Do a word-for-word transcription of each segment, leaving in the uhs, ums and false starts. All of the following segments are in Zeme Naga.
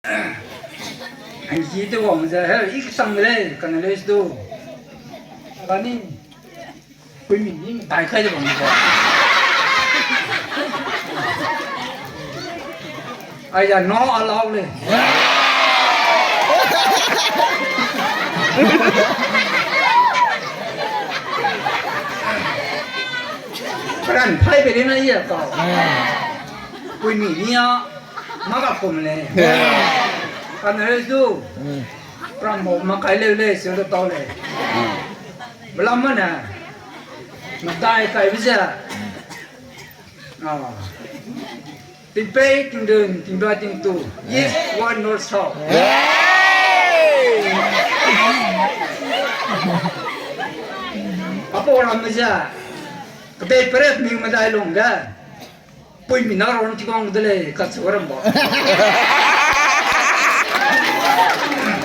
Ai ki te wang ze, he, i sang de lei, kane lei stu. Kani, kui mi ni tai kai de wang ze. Ai ya, no allow lei. Peran pai be de na ya ka. Kui mi ni a, ma ka kum lei. Kane lei stu. Peran mo ma kai leu lei, se de tau lei. Belam ma ne. Medai kai be ze. Ah. Tingpei, tingdun, tingba, tingtu. East, west, north, south. Apau ramme ze, kedei peret mi medai lung ge. Pui mi na ron ti bang de lei, kachu ram ba.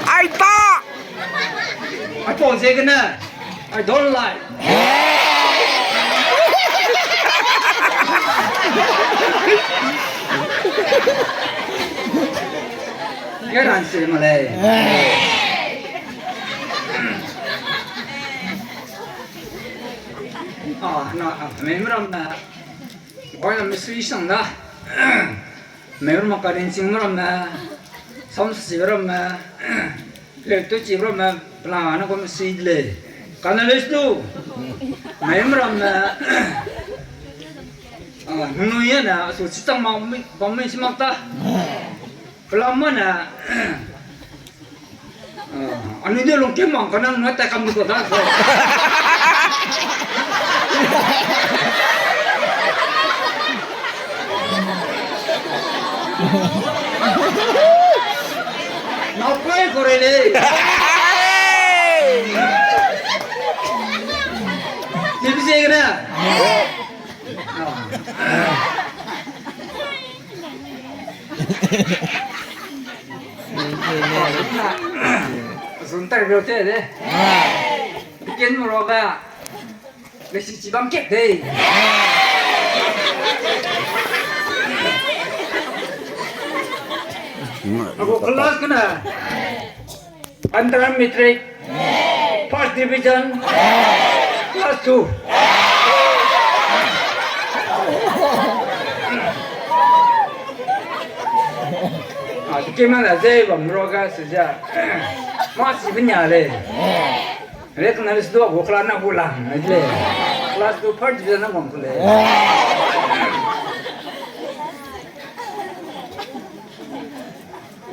Ai ta! Apau ze gene, I don't like. Ge ran se ma lei. Ah, na, ah, me ram na. Wai na me sui sang da. Me ram ma ka rin sing ram na. Sam si ram na. Le tu chi ram na. Pla na ko me sui de lei. Kane lei stu. Me ram na. Ah, nunu ye na, su chi tang ma mi, ba mi si mak ta. Pelam ma na. Ah, anui de lung ke mang ka nang na ta kam du ko da so. Na pai ko re le. Ni bi se na. Zun tak beu te de. Bikin mo ro ga. Lesi chi bam kek de. Ago class kena. Under matric, first division, class two. Ah, kemana zei bam ro ga se ja. Ma si benya le. Recognize do go class na go la, le. Class two first division na bam ku le.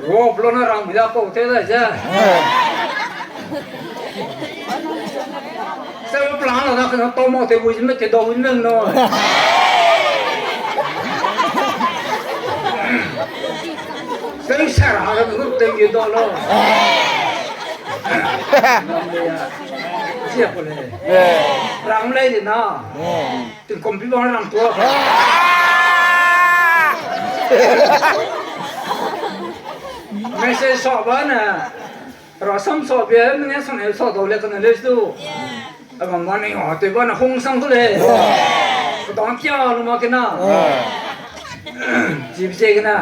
Rob lo na rang mi da pau te da ze. Se plan lo na kena tau mo te bu me te do win meng no. Se sa ra ha ga te ye do lo. Sia ko le. Rang le di na. Tingkum pi bang rang tua. Message sa ba ne. Rasam sa bia ne sang ne sa dau le kane le stu. Aga ma ne ha te ba ne hong sang tu le. Ka dang kia lu ma kena. Ji bi se kena.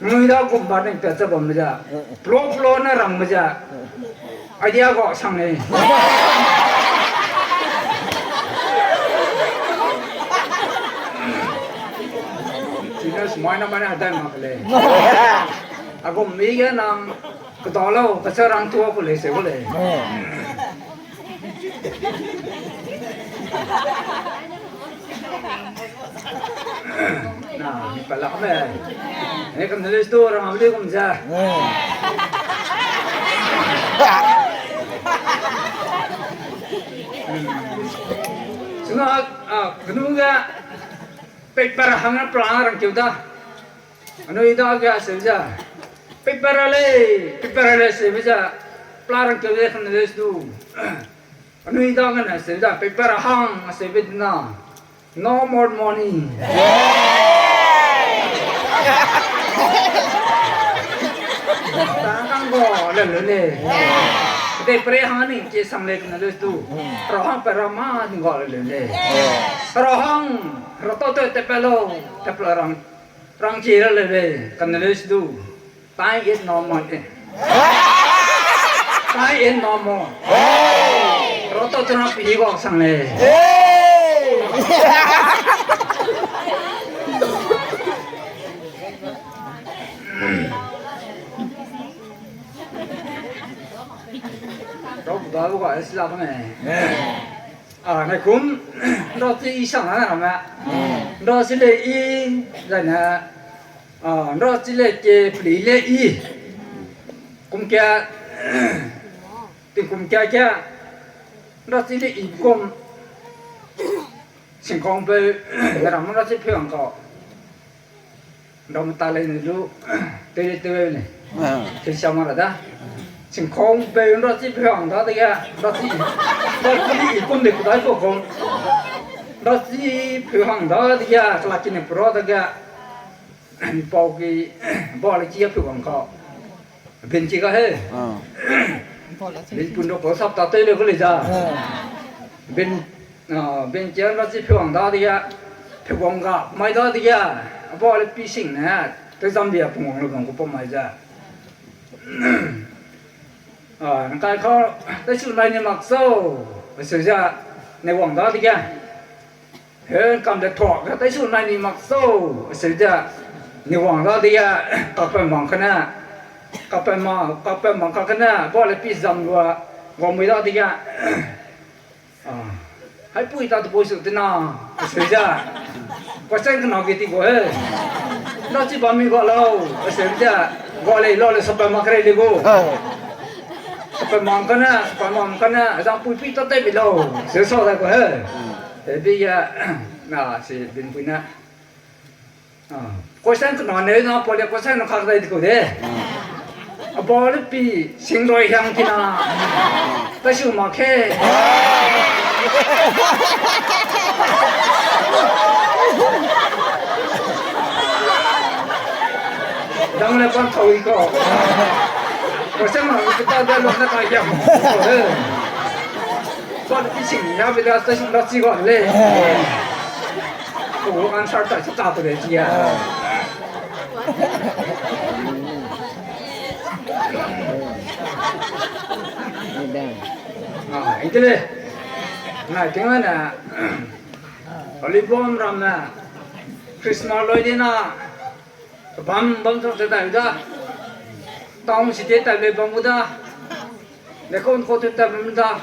Nui da gum ba ne pe cha bam ja. Plo plo na rang ma ja. Idea ga sang ne. Sina smai na mane hadan mak le. Ago mi ge nang kedalo, kasa rang tua ku le se ku le. Na, ni pala me. Ni kam le stu rang le kum ja. Suna, ah, kenu ga paper hang plan rang keu da. Anui da ga se ja. Paper le, paper le se ja. Plan rang keu de kan le stu. Anui da ga na se ja, paper hang se be na. No more money. Tang kang go le le le. Te pre hang ni ke sang le kan le stu. Ro hang pe ra ma ni go le le le. Ro hang, ro to to te pe lo, te pe rang. Rang ke ra le le, kan le stu. Tai et no mo e. Tai et no mo. Roto tena pili gua sang le. Rau da lu ga sila me. A, ne kum, nda ti i sang na na me. Nda ti le i, zai ne, a, nda ti le ke pli le i. Kum kia, ting kum kia kia, nda ti le i kum, singkong peu, ne ram nda ti peu ang kau. Ndam ta lei ne lu, tei lei tei lei. Ah. Tei sia ma ra da. Singkong peu nda ti peu hang da de ge, nda ti, nda ti i kum de kudai ko kong. Nda ti peu hang da de ge, kala kine pro da ge. Pau ki, ba le ki a peu hang ka. Bin ki ga he. Ah. Bin pun do ko sap ta tei le ko le ja. Ah. Bin, ah, bin ki a nda ti peu hang da de ge. Peu hang ga, mai da de ge. A ba le pi sing ne. Te zam dia pung wang le bang ko pa mai ja. Ah, nang kai ka, te su nai ni mak sau. Su ja, ne wang da de ge. He, kam de thok, ka tai su nai ni mak sau, seu de, ni wang da de ya, kape mang kane, kape ma, kape mang ka kane, ba le pi zam lua, wang mui da de ya. Ah, hai pui ta de pui su de na, seu de. Question kena ge ti gu he. Na chi ba mi ga lau, seu de, ga lei lau le sape mak rei le gu. Sape mang kane, sape mang kane, zang pui pi ta te bi lau, seu sa da gu he. Te bi ya, na si bin pui na. Ah, question kena ne na pau le question na kak dai di kau de. A ba le pi sing roi hiang kina. Ta su ma ke. Dang le pan tau i kau. Question na kita da lo na ka hiang. Ba le pi sing ya bi da ta su da chi ga le. Ko answer ta chi ta ko de chi ya. Ah, intele. Na ting na. Alibom ram na. Christmas loi di na. Bam bam so te da da. Town city ta le bam da. Lekon ko te ta bam da.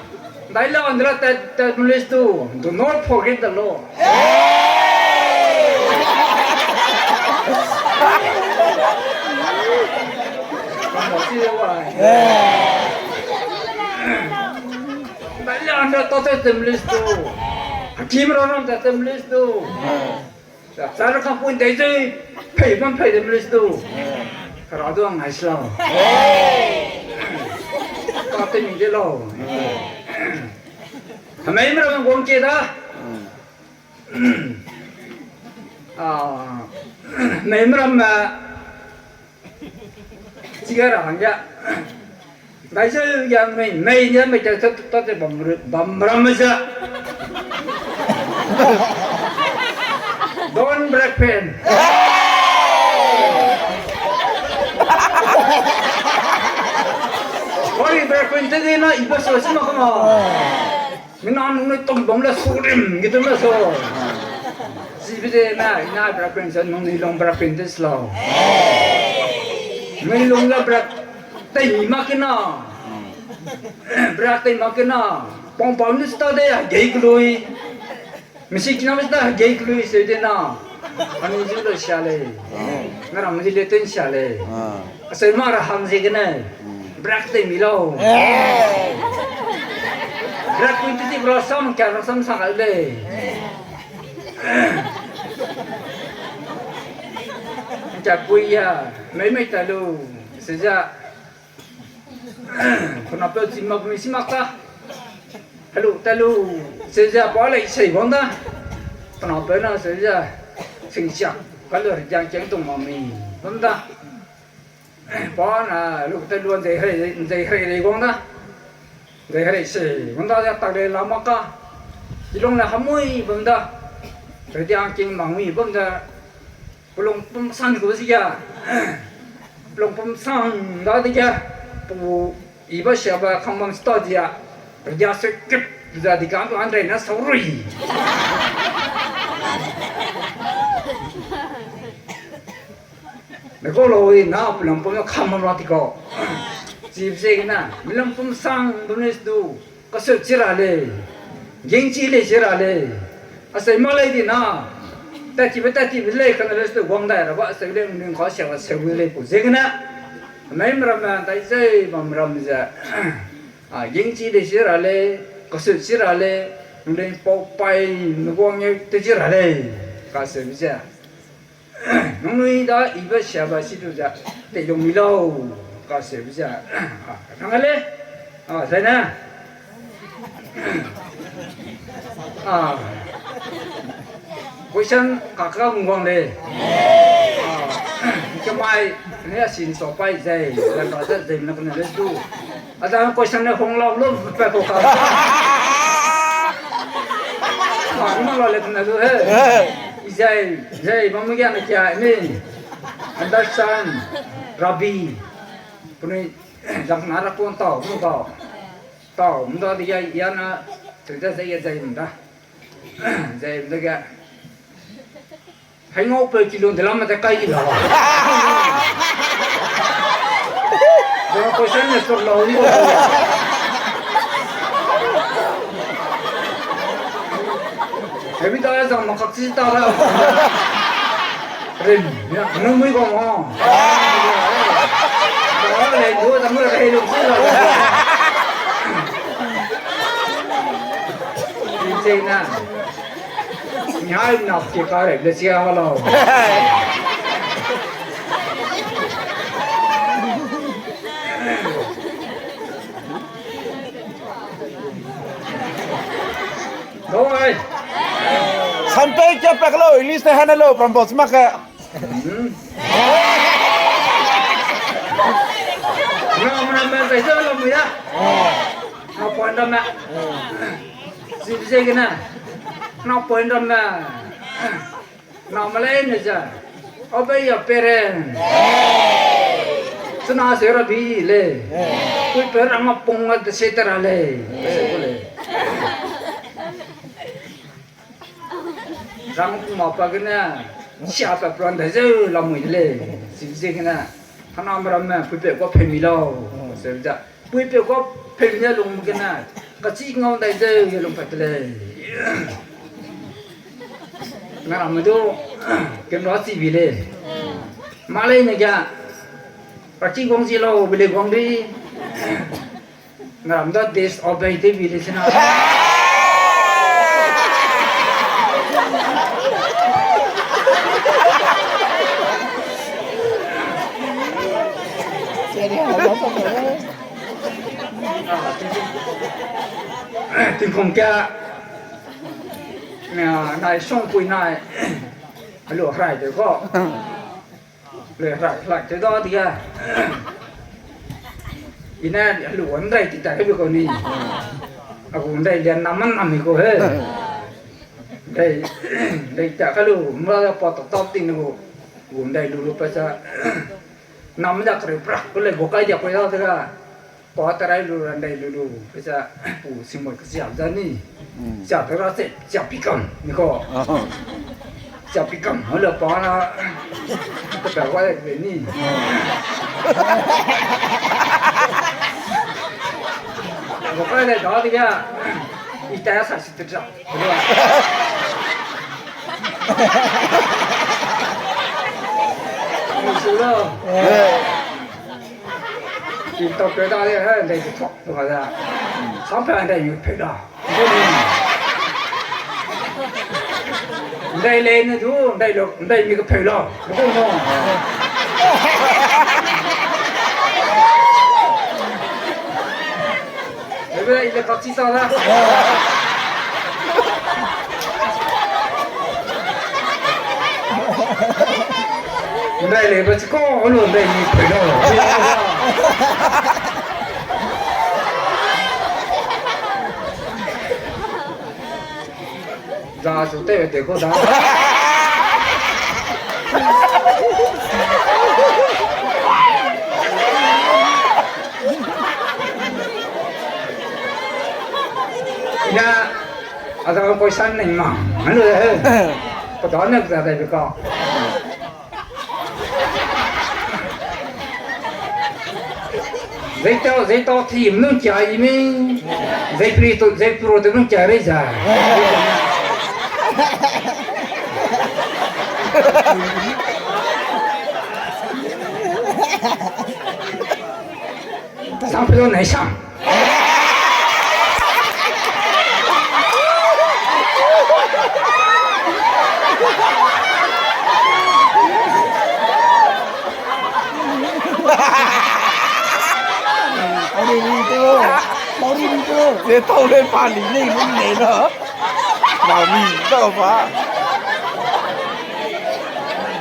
Dai la andra ta ta mulis tu. Do not forget the Lord. Dai la andra ta ta mulis tu. Hakim ra ram ta ta mulis tu. Sa, sa ra ka pun dei zui, pei bam pei de mlis du. Kara du ang hai slau. Ka te mi de lau. Hamei mram guang ke da. Ah, mei mram ma. Chiga ra hangge. Dai se yang mei, mei ne mei ta ta ta te bam ru, bam ram me se. Don break pen. Ori break pen te de na iba so sima kama. Mina nung ne tom bam le su rim, gitu me so. Sibide na, ina brak pen se, nung ni long brak pen te slo. Nung ni long le brak tei mi ma kena. Brak tei ma kena. Pong pong ni sta de, gei klui. Misi kina mi sta, gei klui se de na. Ani ju le sia lei. Ngaram ji le ten sia lei. Asei ma ra hang ziegene. Brak tei mi lau. Brak pui ti ti bra sam, kia ra sam sa kai lei. Kia pui ya, mei mei ta lu. Se ja. Kuna pe chi mak mi si mak ta. Hello, ta lu. Se ja pa lei sei bang da. Kuna pe na se ja. Sing sia. Ka lu ri jang keng tung ma mi. Bang da. Pa na lu te luan zei herei, zei herei rei guang da. Zei herei se, guang da ze tak le la mak ka. Ilung le hamui bam da. Rei diang king mangui bam da. Pelung pum san ku si ya. Lungpum sang dadege, pu iba siaba khangbam sta dia, redia se kip za di kang an rei na sau rui. Mekau lo i na pelungpum khangbam ra ti kau. Chibe ziegene, melungpum sang bam ne du, kasut chi ra lei, gingchi lei chi ra lei, asei ma lei di na, tat tibe tat tibe lei kane le stu guang dai ra ba, asei lei ning ka sia asei gu lei pu ziegene, mei meramme dai zei bam ram ze, a, gingchi lei chi ra lei, kasut chi ra lei, ning pau pai, ne guang ye te chi ra lei, kaseube ze. Nangnui da ibe siaba si du ze, teilung mi lau, kaseube ze, a, rang le, a, zai ne, a, question kaka ngguang le, a, kemai, ne a sin so pai zai, zai ba zai, zai na kane le du. A da question ne hong lau lu pe ko ka. Ma, ma lau le kane du he. Zai, zai, bam ge na kia ni. Understand, Rabi. Penui, zang na ra kon tau, mu tau. Tau, mu da di ya, ya na, tu da zai ya zai mu da. Zai mu da ga. Hai ngau pe kilo de lam ma te kai ki la. Zang question ne sur lau ni. Hebi da zang ma kak chi ta da. Rim, ya, nung mui gong o. Da le du da mu ra kai lu chi la. Rim che na. Ni hai na ke ka re le chia ma lau. Doi. Sanpei kia pak lo, English te hane lo, prambo sma ke. Hmm. Ngam na me zai zai lo mui da. Na point da me. Zi zi gene. Na point da me. Na malei ne ze. Obey your parents. Chuna se ra bi le. Kui pe rang ma pung ma de se te ra le. Se ko le. Rang pung ma pa gene. Sia pa plan de zeu la mui de le. Zi zi gene. Hana meramme pui pe ko pe mi lau. Se ja. Pui pe ko pe mi ne lung gene. Kachi ngau dai zeu ye lung pa te le. Ngaramme du, kemra chi bi le. Malei ne ga, pa chi guang chi lau, bi le guang di. Ngaram da disobey te bi le chena. Tingkum ka, na, nai songpui nai, helu hrai de ko. Le hrai, hrai te da di ga. I ne helu wan dai ti ta hebe ko ni. A gu dai le nam man nam ko he. Dai, dai ta ka lu, mra pa ta ta ting ne ko. Gu dai lu lu pa sa. Nam da kre prak ko le go kai dia ko ya te ga. Pa ta rai lu ran dai lu lu, pe sa pu singmoi ka sia za ni. Mm. Sia pe ra se, sia pi kam, ni ko. Ah. Sia pi kam, ho le pa na, te pe wa le ni. Wo kai le da di ga, i ta sa si te za. Ni su lo. Ti tau pe da le, he, ndai ti tuak tu ka da. Sam pe ndai yu pe da. Ndai le ne du, ndai lo, ndai mi ka pe lo. Ko mo. Ebe, ile ka chi sa da. Ndai le ba chi ko, olo ndai ni pe lo. Za su te te ko da. A da question ning ma. Manu he. Pada ne za de ka. Zeitau, zeitau ti mnung kia i mi. Zeipri to, zeipro de mnung kia rei za. Sang pelo nai sang. Ari ni tu, ari ni tu. Ze tau le pa li nei lu nei na. Nau mi tau pa.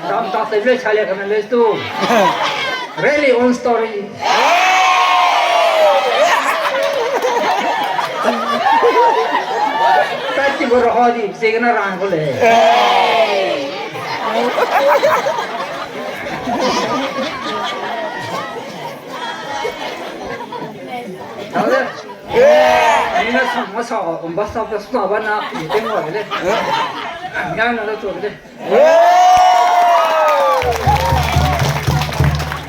Dam ta te le chale kana le tu. Really own story. Pati boro hodi, segena rang ko le. Tau de. Ni na sa, ma sa, um ba sa, ba sa ba na, ni te mo de le. Ya na da tu de.